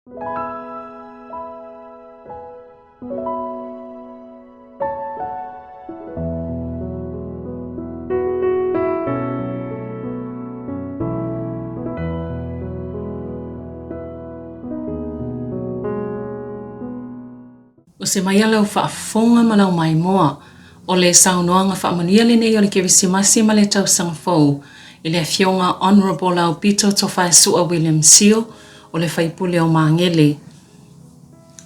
Ua se mai a lau faafofoga ma lau maimoa. O le saunoaga faamanuia lenei o le Kerisimasi ma le Tausaga Fou i le Afioga Honourable Laupito Tofaesu'a William Sio o le Faipule o Magele,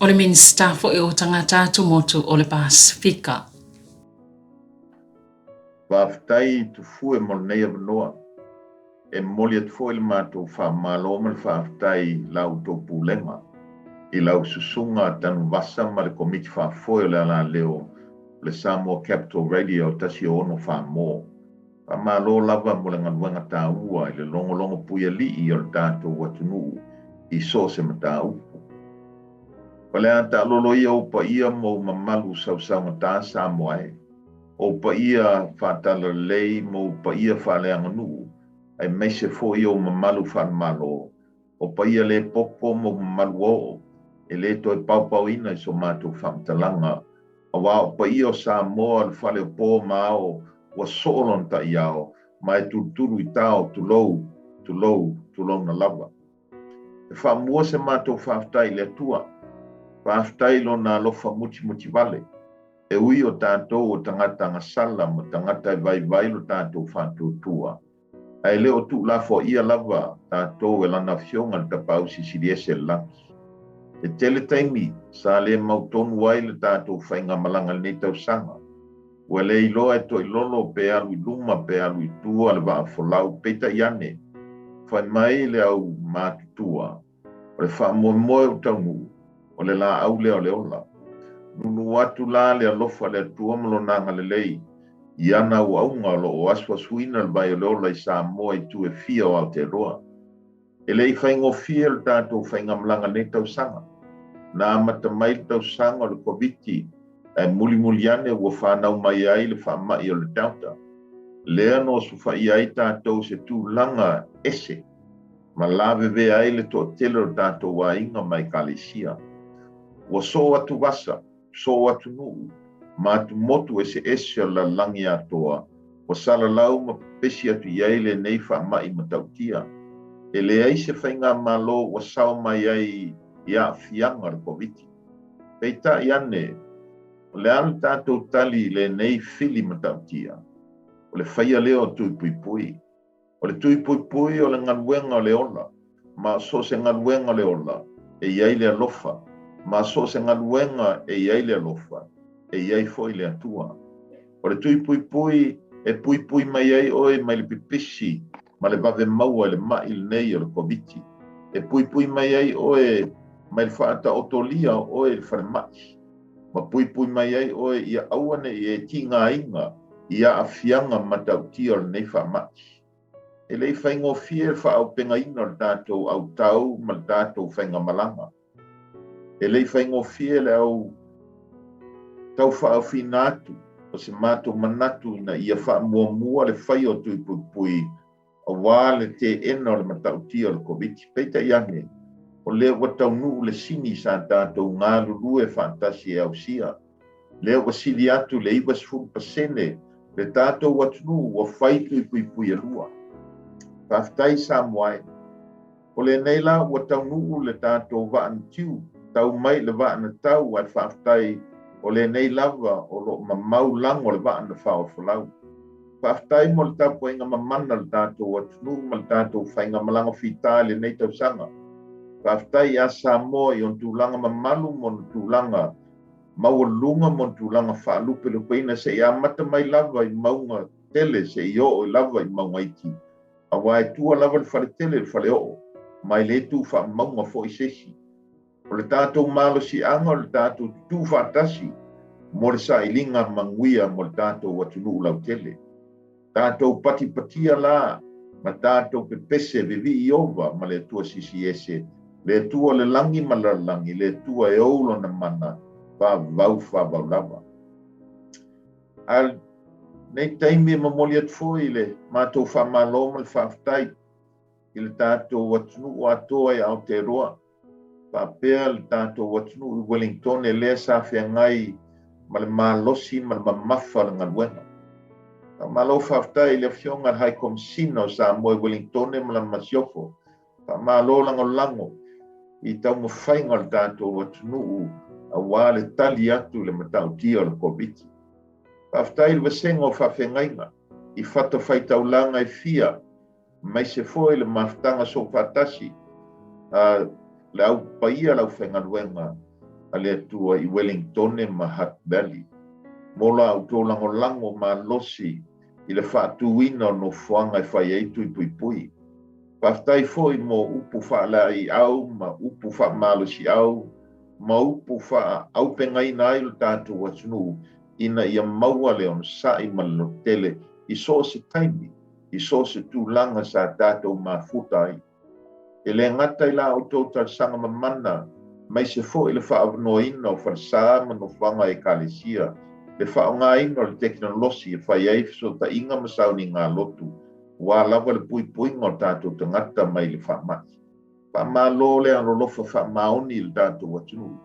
o le Minisita foi o Tagata Atumotu o le Pasefika. Faafetai Tufue mo lenei avanoa. E momoli atu foi le matou faamalo ma le faafetai i la outou pulega, i lau Susuga Tanuvasa ma le Komiti Faafoe o le Alaleo o le Samoa Capital Radio 164 mo. Faamalo lava mo le galuega taua i le logologo puialii o le tatou atunuu i so o se mataupu. O le a taalolo ia ou paia ma ou mamalu sausaugata Samoa e. Ou paia faatalalelei ma ou paia faaleaganuu, aemaise foi ou mamalu faalemalo, o paia le popo ma ou mamalu oo, e le toe paopaoina i so matou faamatalaga, aua o paia o Samoa o le fale o po ma ao ua soo lona taiao, ma e tulutulu i tao, tulou, tulou, tulouna lava. E faamua se matou faafetai i le Atua, faafetai i Lona alofa mutimutivale. E ui o tatou o tagata agasala ma tagata e vaivai lo tatou faatuatua, ae le o tuulafoaia lava tatou e Lana Afioga le Tapaau Silisili Ese i le lagi. E tele taimi sa le mautonu ai le tatou faigamalaga i lenei tausaga. Ua le iloa e toilolo pe alu i luma pe alu i tua le vaa folau, peitai ane, fai mai le au matutua, O le faamoemoe ua taunuu, o le laau lea o le ola. Nunu atu la le alofa o le Atua ma Lona agalelei i ana auauna o lo o asuasuina le vai o le ola i Samoa i itu e fia o Aotearoa. E le i faigofie le tatou faigamalaga i lenei tausaga. Na amata mai le tausaga o le Koviti ae mulimuli ane ua fanau mai ai le faamai o le Delta. Lea na osofaia ai tatou i se tulaga ese ma lavevea ai le toatele o tatou aiga ma ekalesia. Ua soo atuvasa, soo atunuu, ma atumotu eseese o le lalolagi atoa, ua salalau ma pepesi atu i ai lenei faamai matautia. E leai se faigamalo ua sao mai ai i aafiaga o le Koviti. Peitai ane, o le a le tatou tali i lenei fili matautia? O le faia lea o tui puipui. O le tui puipui o le galuega o le ola, ma so o se galuega o le ola, e i ai le alofa, ma so o se galuega e i ai le alofa, e i ai foi le Atua. O le tui puipui e puipui mai ai oe mai le pipisi ma le vave maua i le maʻi lenei o le Koviti. E puipui mai ai oe mai le faataotolia o oe i le falemai, ma puipui mai ai oe ia aua ne i e tigaina i aafiaga matautia o lenei faamai. E le i faigofie le faaaupegaina o le tatou autau ma le tatou faigamalaga. E le i faigofie le au taufaaofiina atu o se matou manatu ina ia faamuamua le faia o tui puipui aua le teena o le matautia o le Koviti. Peitai ane, o lea ua taunuu le sini sa tatou galulue faatasi e ausia. Lea ua sili atu le 90% le tatou atunuu ua fai tui puipui e lua. Faafetai Samoa e. O lenei la ua taunuu le tatou vaa na tiu, tau mai le vaa na tau ae faafetai o lenei lava o lo o mamau lago le vaa na faofolau. Faafetai mo le tapuaiga mamana a le tatou atunuu ma le tatou faigamalaga fita i lenei tausaga. Faafetai ia Samoa i ona tulaga mamalu ma ona tulaga maualuluga ma ona tulaga faalupelupeina seia amata mai lava i mauga tele seia oo lava i mauga iti, aua e tua lava le faletele i le faleoo, ma e le tu faamauga foi se isi. O le tatou malosiaga o le tatou tutū faatasi mo le sailiga manuia mo le tatou atunuu lautele. Tatou patipatia la ma tatou pepese vivii Ieova ma le Atua Sisiese, le Atua o le lagi ma le lalolagi, le Atua e ou lona mana faavavau faavavau lava. A lenei taimi e momoli atu foi le matou faamalo ma le faafetai i le tatou atunuu atoa i Aotearoa. Faapea le tatou atunuu i Wellingtone lea sa feagai ma le malosi ma le mamafa o le galuega. Faamalo faafetai i le Afioga i le High Komisina o Samoa i Wellingtone ma lana masiofo. Faamalo lagolago i taumafaiga o le tatou atunuu aua le tali atu i le matautia o le Koviti. Faafetai i le vasega o faafeagaiga i fatafaitaulaga e fia, aemaise foi le mafutaga soofaatasi a le au paia le aufaigaluega a le Atua i Wellingtone ma Hutt Valley. Mo la outou lagolago malosi i le faatuina o nofoaga e fai ai tui puipui. Faafetai foi mo upu faalaeiau ma upu faamalosiau ma upu faaaupegaina ai lo tatou atunuu ina ia maua le onosai ma le lototele i so o se taimi, i so o se tulaga sa tatou mafuta ai. E le gata i la outou talosaga mamana, aemaise foi le faaavanoaina o falesa ma nofoaga Ekalesia, le faaaogaina o le tekonolosi e fai ai fesootaiga ma sauniga lotu, aua lava le puipuiga o tatou tagata mai le faamai. Faamalo le alolofa faamaoni i le tatou atunuu.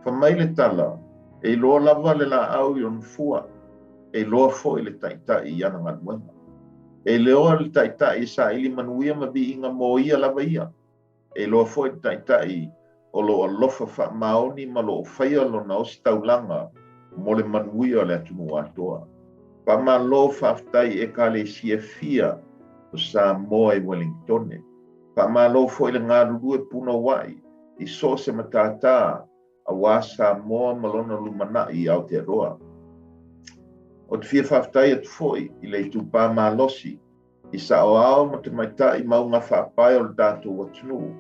Fai mai le tala, e iloa lava le laau i ona fua, e iloa foi le taitai i ana galuega. E iloa le taitai e saili manuia ma viiga mo ia lava ia. E iloa foi le taitai o lo o alofa faamaoni ma lo o faia lona ositaulaga mo le manuia o le atunuu atoa. Faamalo faafetai i Ekalesia e fia o Samoa i Wellingtone. Faamalo foi le galulue punouai i so o se matata aua Samoa ma lona lumanai i Aotearoa. Ou te fia faafetai atu foi i le itupa malosi i saoao ma tamaitai mauga faapae o le tatou atunuu,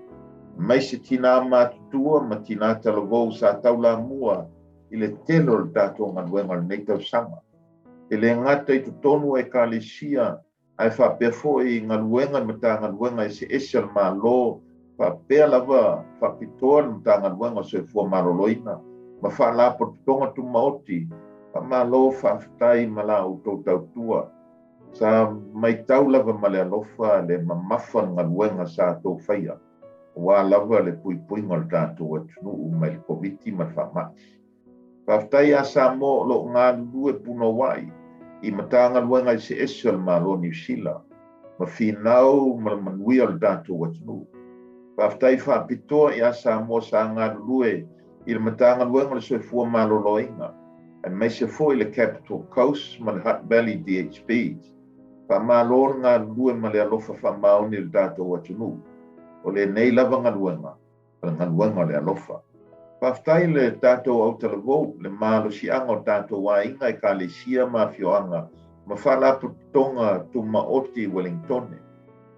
aemaise tinā matutua ma tinā talavou sa taulamua i le tele o le tatou galuega o lenei tausaga. E le gata i totonu o Ekalesia, ae faapea foi i galuega i Matagaluega eseese a le Malo, faapea lava faapitoa le Matagaluega o Soifua Maloloina ma Faalapotopotoga Tumaoti. Faamalo faafetai ma la outou tautua. Sa matau lava ma le alofa le mamafa o le galuega sa outou faia, aua lava le puipuiga o le tatou atunuu mai le Koviti ma le faamai. Faafetai ia Samoa o lo o galulue punouai i Matagaluega eseese o le Malo o Niu Sila ma finau ma le manuia o le tatou atunuu. Faafetai faapitoa ia Samoa sa galulue i le Matagaluega o le Soifua Maloloina, aemaise foi le Capital Coast ma le Hutt Valley DHBs. Faamalo le galulue ma le alofa faamaoni i le tatou atunuu. O lenei lava galuega, o le galuega o le alofa. Faafetai le tatou autalavou, le malosiaga o tatou aiga, Ekalesia ma afioaga ma faalapotopotoga tumaoti i Wellingtone.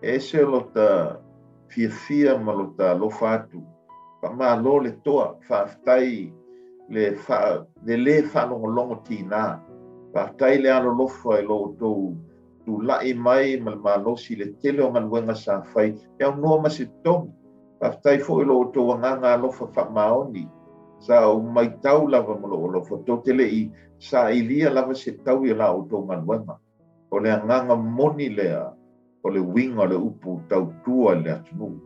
E ese lota fiafia ma lota alofa atu. Faamalo le toa, faafetai le, fa, le lē faalogologo tinā. Faafetai le alolofa i lo outou tulai mai ma le malosi i le tele o galuega sa fai e aunoa ma se totogi. Faafetai foi i lo outou agaga alofa faamaoni. Sa ou matau lava ma lou alofa, tou te le i sailia lava se taui o la outou galuega. O le agaga moni lea o le uiga o le upu tautua i le atunuu.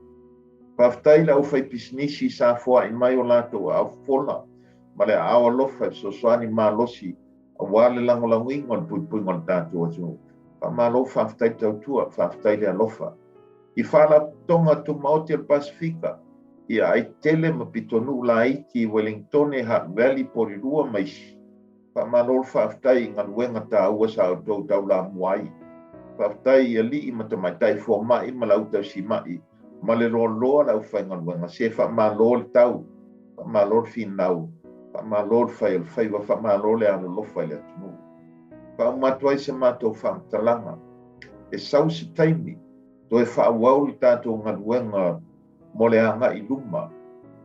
Faafetai i le aufaipisinisi sa foai mai o latou aao fola ma le aao alofa e fesoasoani malosi aua le lagolagoina o le puipuiga o le tatou atunuu. Faamalo faafetai tautua, faafetai le alofa. I Faalapotopotoga Tumaoti o le Pasefika, i Aitele ma pitonuu laiti i Wellingtone, Hutt Valley, Porirua ma isi. Faamalo le faafetai i galuega taua sa outou taulamua ai. Faafetai i alii ma tamaitai fomai ma le au tausimai ma le loaloa o le aufaigaluega. Se faamalo le tau, faamalo le finau, faamalo le fai o le faiva, faamalo le alolofa i le atunuu. Faauma atu ai se matou faamatalaga, e sau se taimi toe faaauau le tatou galuega mo le agai i luma,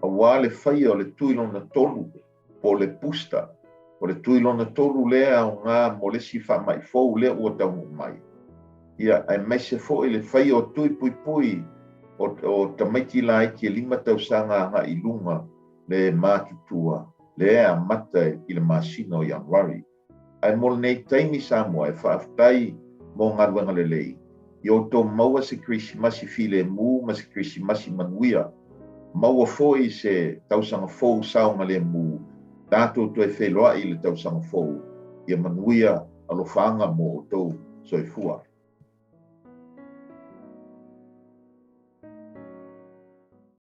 aua le faia o le tui lona tolu po o le booster. O le tui lona tolu lea e aoga mo le isi faamai fou lea ua taunuu mai. Ia, aemaise foi le faia o tui puipui o, o tamaiti laiti e 5 tausaga agai i luga le matutua, lea e amata i le masina o Ianuari. Ae mo lenei taimi Samoa, e faafetai mo galuega lelei. Ia outou maua se Kerisimasi filemu ma se Kerisimasi manuia. Maua foi se tausaga fou saogalemu, tatou toe feiloai i le tausaga fou. Ia manuia, alofaga mo outou. Soifua.